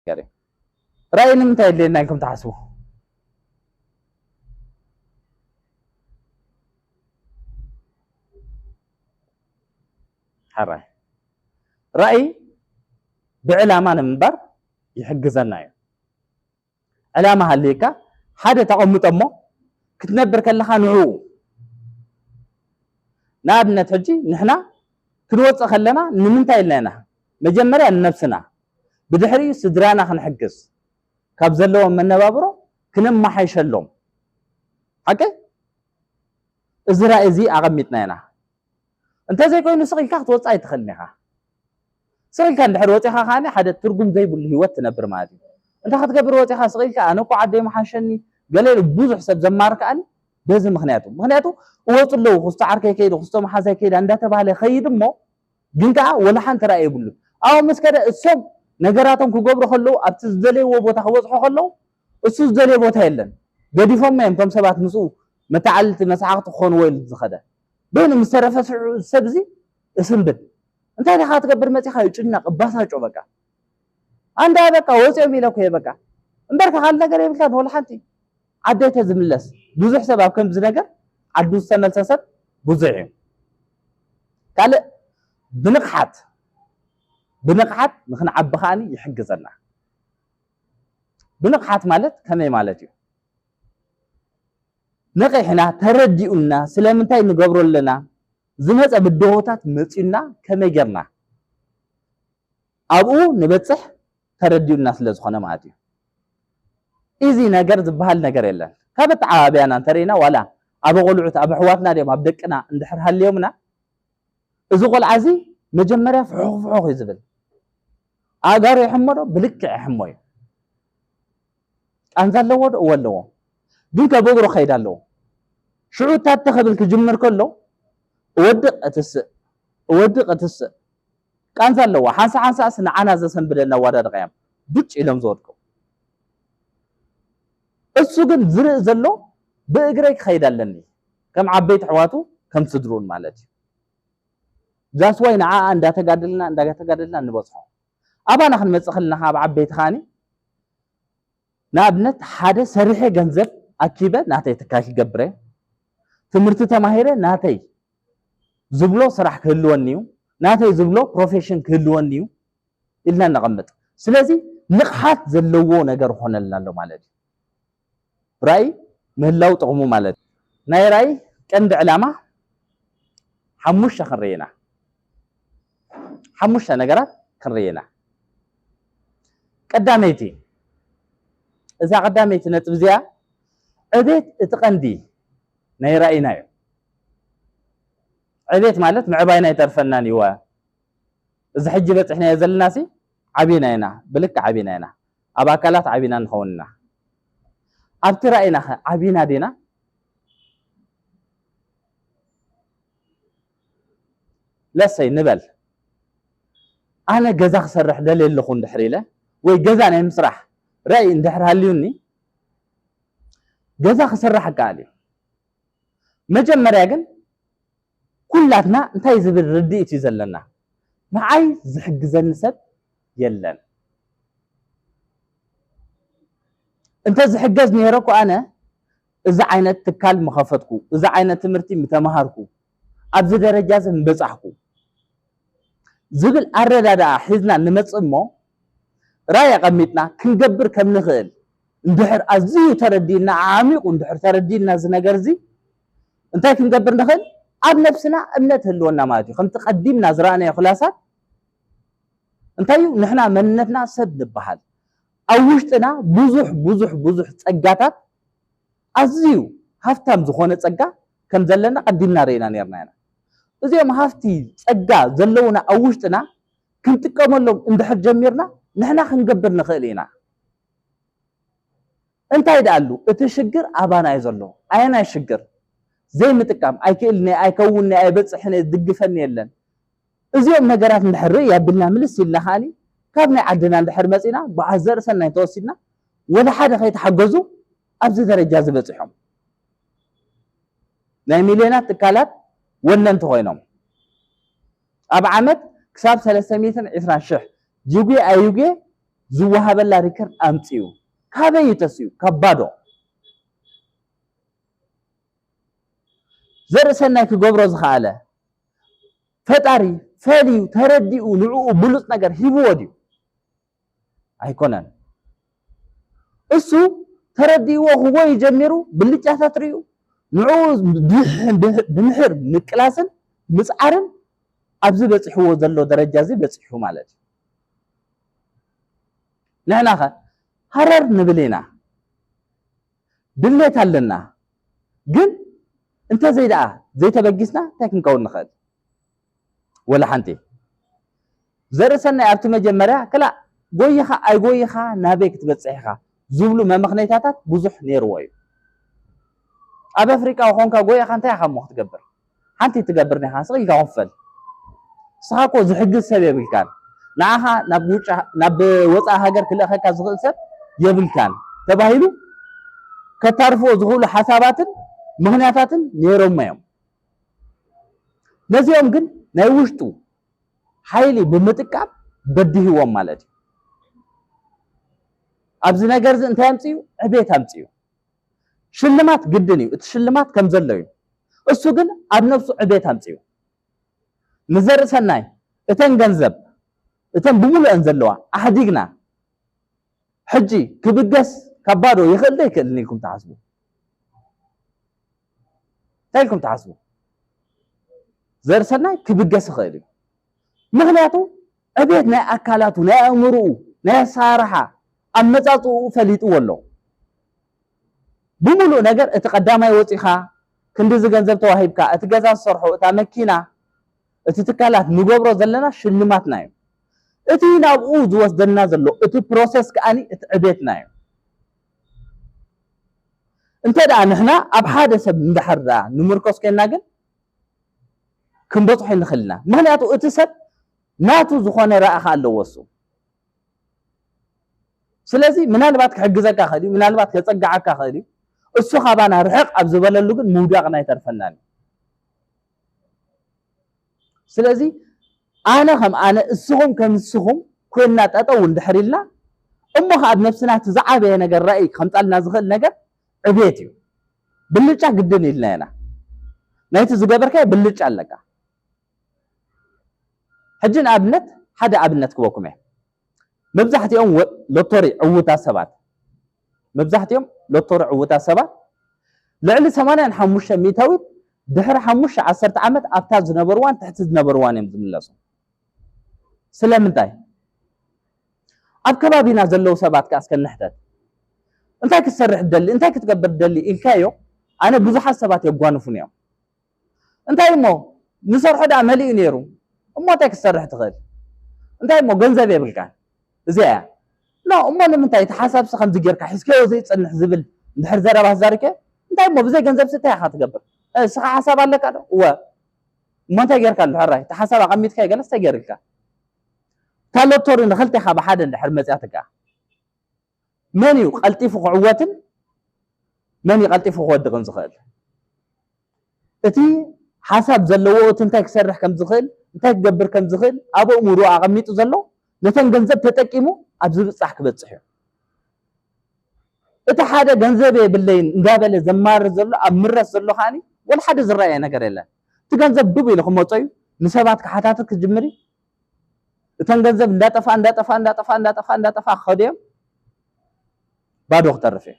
ነገር እዩ። ራእይ ንምንታይ የድልየና ኢልኩም ትሓስቡ? ሕራይ ራእይ ብዕላማ ንምንባር ይሕግዘና እዩ። ዕላማ ሃልየካ ሓደ ተቐምጦ እሞ ክትነብር ከለኻ ንዕኡ። ንኣብነት ሕጂ ንሕና ክንወፅእ ከለና ንምንታይ ኢልና ኢና? መጀመርያ ንነብስና፣ ብድሕሪኡ ስድራና ክንሕግዝ፣ ካብ ዘለዎም መነባብሮ ክነመሓይሸሎም። ሓቂ? እዚ ራእይ እዚ ኣቐሚጥና ኢና። እንተዘይኮይኑ ስቕ ኢልካ ክትወፅእ ኣይትኽእልን ኢኻ። ስቕ ኢልካ እንድሕር ወፂኻ ከኣ ሓደ ትርጉም ዘይብሉ ህይወት ትነብር ማለት እዩ። እንታይ ክትገብር ወፂኻ ስቕ ኢልካ? ኣነ እኮ ዓደይ መሓሸኒ ገለ ኢሉ ብዙሕ ሰብ ዘማር ከኣኒ በዚ ምኽንያቱ። ምኽንያቱ እወፁ ኣለዉ፣ ክስቶ ዓርከይ ከይዱ፣ ክስቶ መሓዛይ ከይዳ እንዳተባሃለ ይኸይድ እሞ ግን ከኣ ወላ ሓንቲ ራእይ የብሉን። ኣብኡ ምስ ከደ እሶም ነገራቶም ክገብሩ ከለዉ ኣብቲ ዝደለይዎ ቦታ ክበፅሑ ከለዉ እሱ ዝደለዮ ቦታ የለን። ገዲፎሞ እዮም እቶም ሰባት ምስኡ መተዓልልቲ መሳሕቕቲ ክኾንዎ ኢሉ ዝኸደ። በይኑ ምስ ተረፈ ሽዑ ሰብ እዚ እስንብድ። እንታይ ዲኻ ትገብር መፂኻ? ይጭነቕ፣ እባሳጮ በቃ። ኣንዳ በቃ ወፂኦም ኢለ እኮ እየ በቃ። እምበርካ ካልእ ነገር የብልካን ወላ ሓንቲ። ዓደይ ተዝምለስ ብዙሕ ሰብ ኣብ ከምዚ ነገር ዓዱ ዝተመልሰ ሰብ ብዙሕ እዩ። ካልእ ብንቕሓት ብንቕሓት ንኽንዓቢ ከኣኒ ይሕግዘና። ብንቕሓት ማለት ከመይ ማለት እዩ? ነቒሕና ተረዲኡና ስለምንታይ ንገብሮ ኣለና ዝመፀ ብድሆታት መፂኡና ከመይ ጌርና ኣብኡ ንበፅሕ ተረዲኡና ስለ ዝኾነ ማለት እዩ። ኢዚ ነገር ዝበሃል ነገር የለን። ካብ ኣተዓባብያና እንተሪእና ዋላ ኣብ ቆልዑት ኣብ ኣሕዋትና ድዮም ኣብ ደቅና እንድሕር ሃልዮምና እዚ ቆልዓ እዚ መጀመርያ ፍሑኽ ፍሑኽ እዩ ዝብል። ኣእጋሩ ይሕሞ ዶ? ብልክዕ ይሕሞ እዩ። ቃንዛ ኣለዎ ዶ? እወ ኣለዎ። ግን ከብእግሩ ክኸይድ ኣለዎ። ሽዑ እታ ተኸብል ክጅምር ከሎ እወድቕ እትስእ፣ እወድቕ እትስእ። ቃንዛ ኣለዎ። ሓንሳ ሓንሳእስ ንዓና ዘሰንብደና ኣዋዳድቓ እዮም ብጭ ኢሎም ዝወድቁ። እሱ ግን ዝርኢ ዘሎ ብእግረይ ክኸይድ ኣለኒ ከም ዓበይቲ ኣሕዋቱ ከም ስድርኡን ማለት እዩ። ዛስዋይ ንዓኣ እንዳተጋደልና እንዳተጋደልና ንበፅሖ። ኣባና ክንመፅእ ከለና ካብ ዓበይቲ ከዓኒ ንኣብነት ሓደ ሰሪሐ ገንዘብ ኣኪበ ናተይ ትካል ክገብረ፣ ትምህርቲ ተማሂረ ናተይ ዝብሎ ስራሕ ክህልወኒ እዩ፣ ናተይ ዝብሎ ፕሮፌሽን ክህልወኒ እዩ ኢልና ነቐምጥ። ስለዚ ንቕሓት ዘለዎ ነገር ኾነልና ኣሎ ማለት እዩ። ራእይ ምህላው ጥቕሙ ማለት እዩ። ናይ ራእይ ቀንዲ ዕላማ ሓሙሽተ ክንርኢ ኢና። ሓሙሽተ ነገራት ክንርኢ ኢና። ቀዳመይቲ፣ እዛ ቀዳመይቲ ነጥቢ እዚኣ ዕቤት እቲ ቀንዲ ናይ ራእይና እዩ። ዕቤት ማለት ምዕባይና ይተርፈናን እዩ። እዚ ሕጂ በፂሕናዮ ዘለናሲ ዓቢና ኢና፣ ብልክዕ ዓቢና ኢና። ኣብ ኣካላት ዓቢና ንኸውን ኢና። ኣብቲ ራእይና ኸ ዓቢና ዲና? ለሰይ ንበል ኣነ ገዛ ክሰርሕ ደልየ ኣለኹ እንድሕር ኢለ ወይ ገዛ ናይ ምስራሕ ራእይ እንድሕር ሃልዩኒ ገዛ ክሰርሕ ይከኣል እዩ። መጀመርያ ግን ኩላትና እንታይ ዝብል ርድኢት እዩ ዘለና? ንዓይ ዝሕግዘኒ ሰብ የለን። እንተ ዝሕገዝ ነይረ እኮ ኣነ እዚ ዓይነት ትካል ምኸፈትኩ፣ እዚ ዓይነት ትምህርቲ ምተምሃርኩ፣ ኣብዚ ደረጃ እዚ ምበጻሕኩ ዝብል ኣረዳድኣ ሒዝና ንመጽእ እሞ ራእይ ኣቐሚጥና ክንገብር ከም ንኽእል እንድሕር ኣዝዩ ተረዲእና፣ ዓሚቑ እንድሕር ተረዲእና እዚ ነገር እዚ እንታይ ክንገብር ንኽእል? ኣብ ነብስና እምነት ህልወና ማለት እዩ። ከምቲ ቀዲምና ዝረኣናዮ ክላሳት እንታይ እዩ? ንሕና መንነትና ሰብ ንበሃል። ኣብ ውሽጥና ብዙሕ ብዙሕ ብዙሕ ጸጋታት ኣዝዩ ሃፍታም ዝኾነ ጸጋ ከም ዘለና ቀዲምና ርኢና ነርና ኢና። እዚኦም ሃፍቲ ጸጋ ዘለውና ኣብ ውሽጥና ክንጥቀመሎም እንድሕር ጀሚርና ንሕና ክንገብር ንኽእል ኢና። እንታይ ደኣሉ እቲ ሽግር ኣባና እዩ ዘሎ። ኣየናይ ሽግር? ዘይምጥቃም፣ ኣይክእልኒ፣ ኣይከውንኒ፣ ኣይበጽሕን፣ ዝድግፈኒ የለን። እዚኦም ነገራት እንድሕር ርእ ያብልና ምልስ ኢልና ከኣኒ ካብ ናይ ዓድና እንድሕር መጺና ብዓዘር ሰናይ ተወሲድና ወላ ሓደ ከይተሓገዙ ኣብዚ ደረጃ ዝበጽሖም ናይ ሚልዮናት ትካላት ወነንቲ ኮይኖም ኣብ ዓመት ክሳብ ሰለስተ ሚእትን ዕስራን ሽሕ ጅጉ ኣዩጌ ዝወሃበላ ሪከርድ ኣምፅኡ። ካበይ እዩ ተሲኡ? ካብ ባዶ። ዘርኢ ሰናይ ክገብሮ ዝኸኣለ ፈጣሪ ፈልዩ ተረዲኡ ንዕኡ ብሉፅ ነገር ሂብዎ ድዩ? ኣይኮነን። እሱ ተረዲእዎ ክጎይ ጀሚሩ፣ ብልጫታት ርእዩ፣ ንዕኡ ድሕ-፣ ድሕ-፣ ድምሕር ምቅላስን ምፅዓርን ኣብዚ በፂሕዎ ዘሎ ደረጃ እዚ በፂሑ ማለት እዩ። ንሕናኸ ሃረር ንብል ኢና፣ ድሌት ኣለና። ግን እንተዘይ ደኣ ዘይተበጊስና እንታይ ክንከውን ንኽእል? ወላ ሓንቲ። ዘርኢ ሰናይ ኣብቲ መጀመርያ ክላእ ጎይኻ ኣይጎይኻ ናበይ ክትበጽሕ ኢኻ ዝብሉ መመኽነይታታት ብዙሕ ነይርዎ እዩ። ኣብ ኣፍሪቃ ኮንካ ጎይኻ እንታይ ኢኻ እሞ ክትገብር? ሓንቲ ትገብር ዲኻ? ስቕ ኢልካ ኮፍ በል። ንስኻ እኮ ዝሕግዝ ሰብ የብልካን። ንዓኻ ናብ ውጫ-፣ ናብ ወጻኢ ሃገር ክልእኸካ ዝኽእል ሰብ የብልካን ተባሂሉ ከታርፍዎ ዝኽእሉ ሓሳባትን ምኽንያታትን ነይሮሞ እዮም። ነዚኦም ግን ናይ ውሽጡ ሓይሊ ብምጥቃም በዲህዎም ማለት እዩ። ኣብዚ ነገር እዚ እንታይ ኣምፅኡ? ዕቤት ኣምፅኡ። ሽልማት ግድን እዩ፣ እቲ ሽልማት ከም ዘሎ እዩ። እሱ ግን ኣብ ነብሱ ዕቤት ኣምፅኡ። ንዘርኢ ሰናይ እተን ገንዘብ እተን ብምሉአን ዘለዋ ኣሕዲግና ሕጂ ክብገስ ካብ ባዶ ይኽእል ዶ ይክእልን ኢልኩም ትሓስቡ? እንታይ ኢልኩም ትሓስቡ? ዘርኢ ሰናይ ክብገስ ይኽእል እዩ። ምኽንያቱ ዕቤት ናይ ኣካላቱ፣ ናይ ኣእምሮኡ፣ ናይ ኣሰራርሓ ኣመጻጽኡ ፈሊጥዎ ኣሎ። ብምሉእ ነገር እቲ ቀዳማይ ወጺኻ፣ ክንዲዚ ገንዘብ ተዋሂብካ፣ እቲ ገዛ ዝሰርሖ፣ እታ መኪና፣ እቲ ትካላት ንገብሮ ዘለና ሽልማትና እዩ። እቲ ናብኡ ዝወስደና ዘሎ እቲ ፕሮሰስ ከኣኒ እቲ ዕቤትና እዩ። እንተ ደኣ ንሕና ኣብ ሓደ ሰብ እንድሕር ደኣ ንምርኮስ ኮይንና ግን ክንበጽሖ ንኽእል ኢና። ምኽንያቱ እቲ ሰብ ናቱ ዝኾነ ራእኻ ኣለዎ እሱ። ስለዚ ምናልባት ክሕግዘካ ክእል እዩ፣ ምናልባት ከጸግዓካ ክእል እዩ። እሱ ካባና ርሕቕ ኣብ ዝበለሉ ግን ምውዳቕና ኣይተርፈናን እዩ። ስለዚ ኣነ ከም ኣነ፣ እስኹም ከም እስኹም ኮይንና ጠጠው እንድሕር ኢልና፣ እሞ ኸዓ ኣብ ነብስና እቲ ዝዓበየ ነገር ራእይ ከምጻልና ዝኽእል ነገር ዕቤት እዩ። ብልጫ ግድን ኢልና ኢና። ናይቲ ዝገበርካዮ ብልጫ ኣለካ። ሕጂ ንኣብነት፣ ሓደ ኣብነት ክበኩም እየ። መብዛሕትኦም ወ-፣ ሎቶሪ ዕውታት ሰባት፣ መብዛሕትኦም ሎቶሪ ዕውታት ሰባት ልዕሊ ሰማንያን ሓሙሽተ ሚእታዊት ድሕሪ ሓሙሽተ ዓሰርተ ዓመት ኣብታ ዝነበርዋን ትሕቲ ዝነበርዋን እዮም ዝምለሱ። ስለምንታይ? ኣብ ከባቢና ዘለዉ ሰባት ከኣ እስከ ንሕተት። እንታይ ክትሰርሕ ትደሊ? እንታይ ክትገብር ትደሊ? ኢልካዮ፣ ኣነ ብዙሓት ሰባት የጓንፉን እዮም። እንታይ እሞ ንሰርሖ ደኣ መሊኡ ነይሩ። እሞ እንታይ ክትሰርሕ ትኽእል? እንታይ እሞ ገንዘብ የብልካን? እዚኣ እያ። ኖ፣ እሞ ንምንታይ እቲ ሓሳብሲ ከምዚ ጌርካ ሒዝካዮ ዘይጸንሕ ዝብል እንድሕር ዘረባ ተዛሪብካዮ፣ እንታይ እሞ ብዘይ ገንዘብሲ እንታይ ኢኻ ትገብር? እ፣ እስኻ ሓሳብ ኣለካ ዶ? እወ። እሞ እንታይ ጌርካ ኣሎ ሕራይ? እቲ ሓሳብ ኣቐሚጥካዮ ገለስ እንታይ ጌርልካ? እታ ሎቶሪ ንኽልቴኻ ብሓደ እንድሕር መጺኣትካ፣ መን እዩ ቀልጢፉ ክዕወትን መን እዩ ቀልጢፉ ክወድቕን ዝኽእል? እቲ ሓሳብ ዘለዎ፣ እቲ እንታይ ክሰርሕ ከም ዝኽእል፣ እንታይ ክገብር ከም ዝኽእል ኣብ ኣእምሮኡ ኣቐሚጡ ዘሎ፣ ነተን ገንዘብ ተጠቂሙ ኣብ ዝብጻሕ ክበጽሕ እዩ። እቲ ሓደ ገንዘብ የብለይን እንዳበለ ዘማርር ዘሎ፣ ኣብ ምረት ዘሎ ከኣኒ ወላ ሓደ ዝረኣየ ነገር የለን። እቲ ገንዘብ ዱብ ኢሉ ክመጾ እዩ፣ ንሰባት ክሓታትት ክጅምር እዩ። እተን ገንዘብ እንዳጠፍኣ፣ እንዳጠፍኣ፣ እንዳጠፍኣ፣ እንዳጠፍኣ፣ እንዳጠፍኣ ክኸዱ እዮም። ባዶ ክተርፍ እዩ።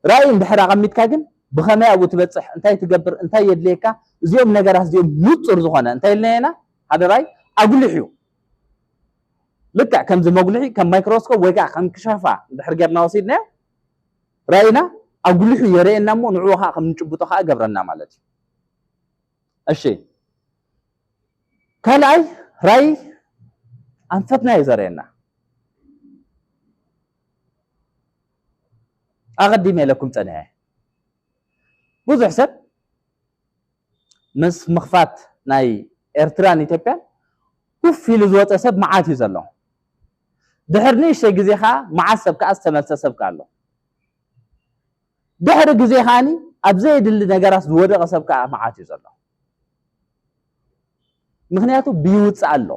ራእይ እንድሕር ኣቐሚጥካ ግን ብኸመይ ኣብኡ ትበጽሕ፣ እንታይ ትገብር፣ እንታይ የድልየካ፣ እዚኦም ነገራት እዚኦም ንጹር ዝኾነ እንታይ ኢልና ኢና? ሓደ ራእይ ኣጉሊሕ እዩ። ልክዕ ከምዚ መጉልሒ፣ ከም ማይክሮስኮፕ ወይ ከዓ ከም ክሻፋ እንድሕር ጌርና ወሲድናዮ፣ ራእይና ኣጉሊሑ የርእየና እሞ ንዕኡ ከዓ ከም ንጭብጦ ከዓ ገብረና ማለት እዩ። እሺ፣ ካልኣይ ራእይ ኣንፈትና እዩ ዘርእየና። ኣቐዲመ ኢለኩም ጸኒሐ። ብዙሕ ሰብ ምስ ምኽፋት ናይ ኤርትራን ኢትዮጵያን ኩፍ ኢሉ ዝወጸ ሰብ መዓት እዩ ዘሎ። ድሕሪ ንእሽተይ ግዜ ኸዓ መዓት ሰብ ከኣ ዝተመልሰ ሰብ ከኣ ኣሎ። ድሕሪ ግዜ ከኣኒ ኣብ ዘየድሊ ነገራት ዝወደቐ ሰብ ከኣ መዓት እዩ ዘሎ። ምኽንያቱ ብይውፅእ ኣሎ።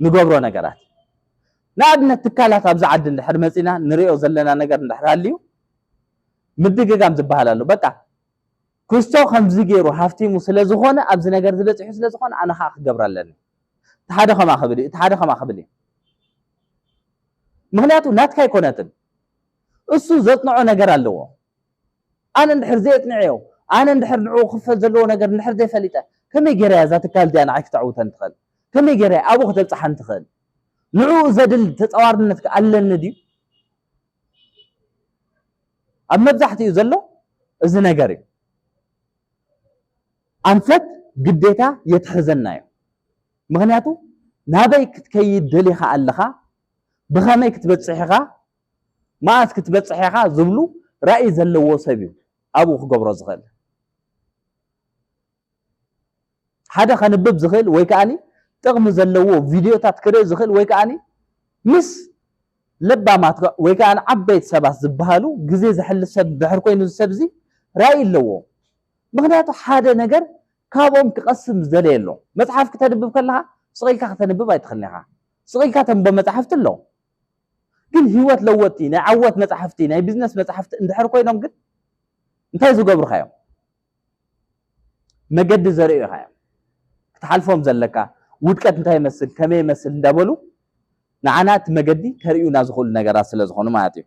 ንገብሮ ነገራት። ንኣብነት ትካላት ኣብዚ ዓዲ እንድሕር መፂና ንሪኦ ዘለና ነገር እንድሕር ሃልዩ ምድግጋም ዝበሃል ኣሎ። በቃ ክስቶ ከምዚ ገይሩ ሃፍቲሙ ስለ ዝኾነ ኣብዚ ነገር ዝበፂሑ ስለ ዝኾነ ኣነ ከዓ ክገብር ኣለኒ። እቲ ሓደ ከማ ክብል እዩ፣ እቲ ሓደ ከማ ክብል እዩ። ምክንያቱ ናትካ ኣይኮነትን፣ እሱ ዘፅንዖ ነገር ኣለዎ። ኣነ እንድሕር ዘየፅንዐዮ፣ ኣነ እንድሕር ንዕኡ ክፈል ዘለዎ ነገር እንድሕር ዘይፈሊጠ ከመይ ገይረ እያ እዛ ትካል እዚኣ ንዓይ ክተዕውተን ትኽእል? ከመይ ገይረ እያ ኣብኡ ክተብፅሓን ትኽእል? ንዕኡ ዘድል ተፃዋርነት ኣለኒ ድዩ? ኣብ መብዛሕትኡ ዘሎ እዚ ነገር እዩ። ኣንፈት ግዴታ የትሕዘና እዩ። ምክንያቱ ናበይ ክትከይድ ደሊኻ ኣለኻ፣ ብኸመይ ክትበፅሕ ኢኻ፣ መኣስ ክትበፅሕ ኢኻ ዝብሉ ራእይ ዘለዎ ሰብ እዩ ኣብኡ ክገብሮ ዝኽእል። ሓደ ከንብብ ዝኽእል ወይ ከዓኒ ጥቕሚ ዘለዎ ቪድዮታት ክርኢ ዝኽእል ወይ ከዓኒ ምስ ለባማት ወይ ከዓኒ ዓበይቲ ሰባት ዝበሃሉ ግዜ ዘሕልፍ ሰብ ድሕር ኮይኑ እዚ ሰብ እዚ ራእይ ኣለዎ። ምክንያቱ ሓደ ነገር ካብኦም ክቐስም ዝደለየ ኣሎ። መፅሓፍ ክተንብብ ከለኻ ስቕ ኢልካ ክተንብብ ኣይትኽእልን ኢኻ። ስቕ ኢልካ ተንብቦ መፅሓፍቲ ኣሎ። ግን ህይወት ለወጥቲ ናይ ዓወት መፅሓፍቲ ናይ ቢዝነስ መፅሓፍቲ እንድሕር ኮይኖም ግን እንታይ ዝገብሩኻ እዮም? መገዲ ዘርእዩኻ እዮም። ክትሓልፎም ዘለካ ውድቀት እንታይ ይመስል ከመይ ይመስል እንዳበሉ ንዓና እቲ መገዲ ከርእዩና ዝኽእሉ ነገራት ስለ ዝኾኑ ማለት እዩ።